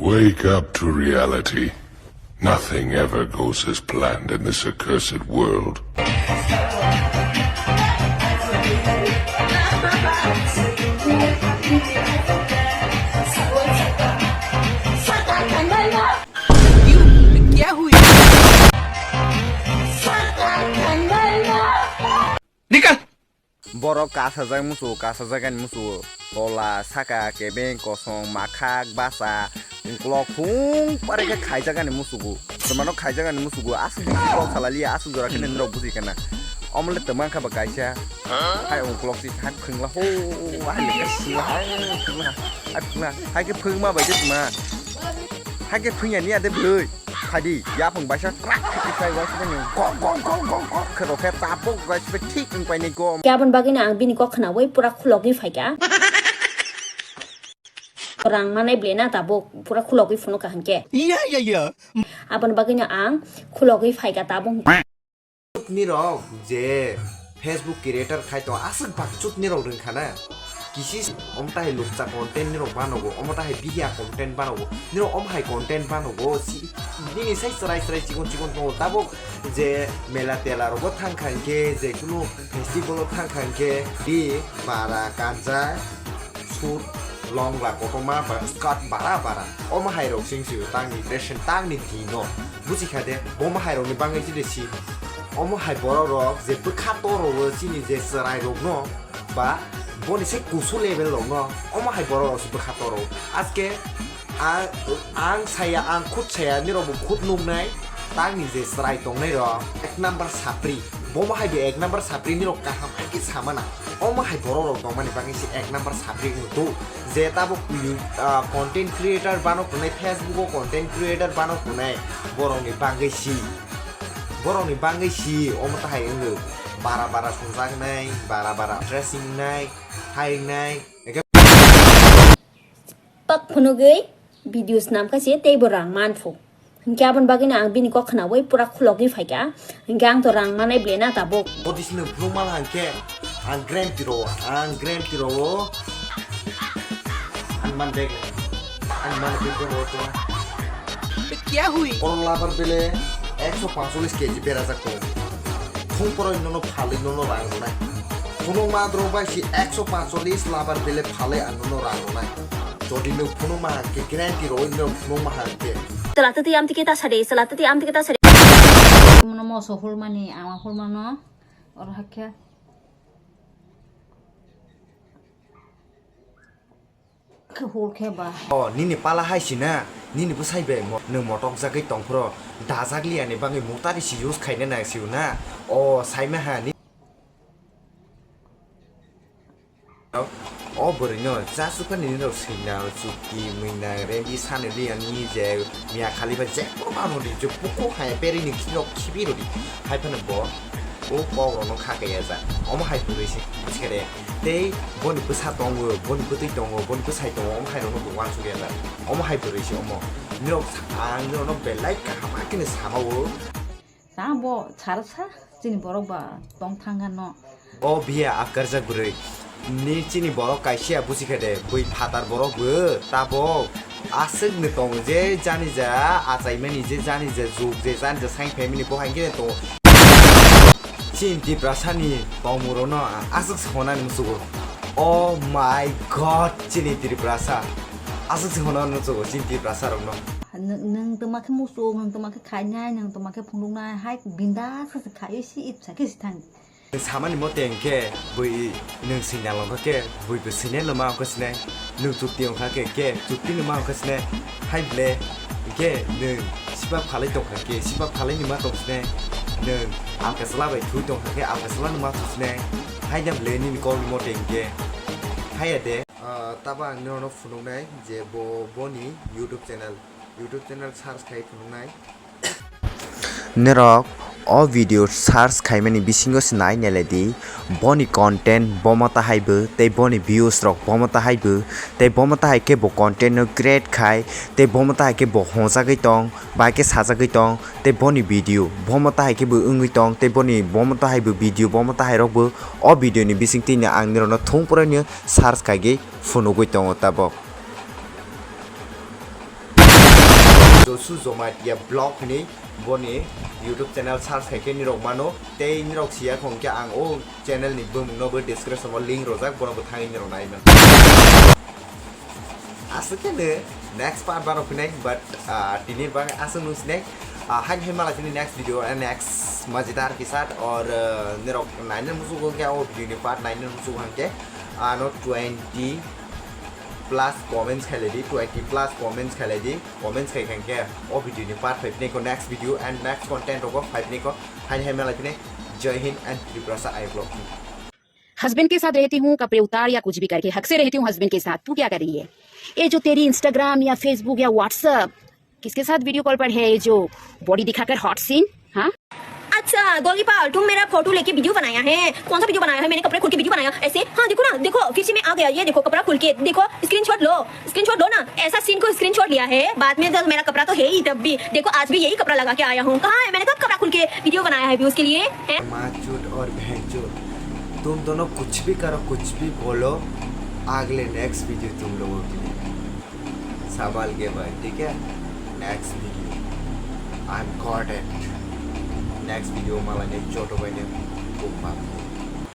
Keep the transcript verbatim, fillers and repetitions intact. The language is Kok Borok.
Wake up to reality. Nothing ever goes as planned in this accursed world. Nikal! Borok kasajak musu, kasajak ani musu. Tola, saka, kebeng, kosong, makhak, basa, ungklok, phung pare khe khaijak ani musugo. Twmano khaijak ani musugo. Aswk bisi kok salaliya, aswk jora khe nini rok buji kana. Omole twmang kha ba kaisa. Hai ungklok si, hai phwngla ho, hai lekha sila, hai phwngla, hai phwngla. Hai khe phwngma bai khe twma. Hai khe phwngya niya de bwrwi. Phaidi, yaphang baisa krak khe khe sai waisa ni gok, gok, gok, gok, gok khe rokhe tabuk waisa thik wng painai gom. Khe aboni bagwino ang bini kok khnaui pura khulogwi phaikha. Rang manai ble na tabuk pura khulogwi phunukha hinkhe. Iya, iya, iya. Aboni bagwino ang khulogwi phaikha tabuk. Nirok je Facebook creator khai to aswk bakchut nirok rwngkha na. Kisi omo tahai lukcha content nirok banogo, omo tahai bihiya content banogo, nirok omo hai content banogo, si, nini sai chwrai chwrai chikon chikon tongo. Tabuk je mela tela rogo thangkha hinkhe, je kunu festival o thangkha hinkhe, bi bara kanja, suit, long ba kotorma ba skirt bara bara. Omo hai rok sing sio tangni fashion tangni dino. Buji kha de, bomo hai rokni bangwi si de si. Omo hai borok rok je bwkha toro o chini je chwrai rokno ba boni se kusu level rokno omo hai borok rok se bwkha toro. Aske a-, ang saya, ang khud saya, nirok bo khud nuknai, tangni je chwrai tongnai rok ek number sapri. Bomo hai bo ek number sapri nirok kaham hai khe samana. Omo hai borok rok tongmani bagwi se ek number sapri wng do. Je tabuk, ah, content creator bano kunai, Facebook o content creator bano kunai, borokni bagwi si. Borokni bagwi si, omo tahai wngwi. Bara bara songjaknai, bara bara dressing nai, hai nai. Pak phunugwi video snam kha se tei bo rang man phu. Hinkhe aboni bagwino ang bini kok khnaui pura khulogwi phaikha. Hinkhe ang to rang manai ble na tabuk. Odisino phunuk mala hinkhe ang guarantee ro, ang guarantee ro. Ang man bag, ang man bag ro to. Kya hui? Korla bar bele ekso pancholish K G berajak to. Phung poroi nono phalwi nono rang rwnai. Phunuk ma dro bai si ekso pancholish labar bele phalwi ang nono rang rwnai. Jodi nwng phunukma hang khe, guarantee rwui nwng phunukma hang khe. Chwla twtwi amtwi khe ta sadi, chwla twtwi amtwi khe ta sadi. Mono moso hulmani, ama hulmano, oro hakhe. Khe hul khe ba. O, nini pala hai sina, nini bwsai bai mo-, nwng motok jagwi tongphro, dajak liyani bagwi mutari si use khaina nang sio na. O, saima ha, ni- O bwrwino jaswk phano nini rok swina, chukti, mwina, rendi, sani riyani je miya khali ba je kwbangno di, je bukhuk hai peri ni khini rok khibi rodi. Hai phano bo o kok rokno kha kaya ja. Omo hai bwrwi se buji kha de. Tei boni bwsa tongo, boni bwtwi tongo, boni bwsai tongo, omo hai rokno bo uansuk ya ja. Omo hai bwrwi se omo. Nini rok sa-, ang nini rokno belai kaham hakhe ni sama o. Ta bo sar sa chini borok ba tong thang kha no. O biya akarjak bwrwi. Ni chini borok kaisa buji kha de, bui phatar borok bo tabok aswk ni tongo je jani ja achaimani je jani ja juk je jani ja saing phaimani bo hai khe tongo. Chini Tiprasa ni tongmung rokno aswk se honani musugo. Oh my God, chini Tiprasa aswk se honani musugo chini Tiprasa rokno. Nwng, nwng tongma khe muchung, nwng tongma khe khainai, nwng tongma khe phunuknai, hai bindas khe se khaiwi si ipsa khe se thang. Nwng samani mote hwnkhe bui nwng swinai longkha khe bui bo swinai loma wngkha sinai, nwng chukti wngkha khe, khe chukti loma wngkha sinai, hai ble hwnkhe nwng siba phalai tongkha khe siba phalai ni ma tong sinai, nwng alka chwla bai thui tongkha khe alka chwla ni ma tong sinai, hai da ble nini kok ni mote hwnkhe hai ya de. Ah, tabo ang norokno phunuknai je bo, boni YouTube channel, YouTube channel search khai phunuknai. Norok o video search khaimani bisingo se nai nailai di, boni content bomo tahai bo, tei boni views rok bomo tahai bo, tei bomo tahai khe bo content no create khai, tei bomo tahai khe bo hojagwi tong, bai khe sajagwi tong, tei boni video bomo tahai khe bo wngwi tong, tei boni bomo tahai bo video bomo tahai rok bo o video ni bising twi no ang norokno thung poroi no search khaigwi phunugwi tongo tabok. Su Jomatia Vlog hinwi boni YouTube channel search khai khe nirok mano, tei nirok siya khong khe ang o channel ni bumung no bo description o link rojak, bono bo thangwi nirok nai man. Aswk khe no next part barok hinai, but, ah, tini bang aswk nung sinai. Ah, hain hai mala tini next video, eh, next Mazidar ke sath, or, eh, nirok naina musugo khe o video ni part naina musugo hang khe, ano twenty plus comments khailai di, twenty plus comments khailai di, comments khai khe o video ni part five ni ko next video and next content rogo five ni ko. Hain hai mala tini. Jai Hind and Tiprasa I Vlog. Husband के साथ रहती हूँ, कपड़े उतार या कुछ भी करके, हक से रहती हूँ हस्बैंड के साथ। तू क्या कर रही है? ये जो तेरी इंस्टाग्राम या फेसबुक या व्हाट्सएप, किसके साथ वीडियो कॉल पर है ये जो बॉडी दिखाकर हॉट सीन? हाँ। अच्छा गोलीपाल, तुम मेरा फोटो लेके वीडियो बनाया है। कौन सा वीडियो बनाया है? मैंने कपड़ा खोल के वीडियो बनाया ऐसे। हाँ, देखो ना, देखो, फिर से मैं आ गया। ये देखो, कपड़ा खोल के देखो, स्क्रीनशॉट लो, स्क्रीनशॉट लो ना। ऐसा सीन को स्क्रीनशॉट लिया है बाद में, जब मेरा कपड़ा तो है ही तब भी। देखो, आज भी यही कपड़ा लगा के आया हूँ। कहाँ है? मैंने कब कपड़ा खोल के वीडियो बनाया है व्यूज के लिए? हैं? माचुट और बहनचुट, तुम दोनों कुछ भी करो, कुछ भी बोलो, अगले नेक्स्ट वीडियो तुम लोगों के लिए। सवाल के भाई, ठीक है? Next video, I am got it। Next video माला ने छोटो भाई ने खूब माफ।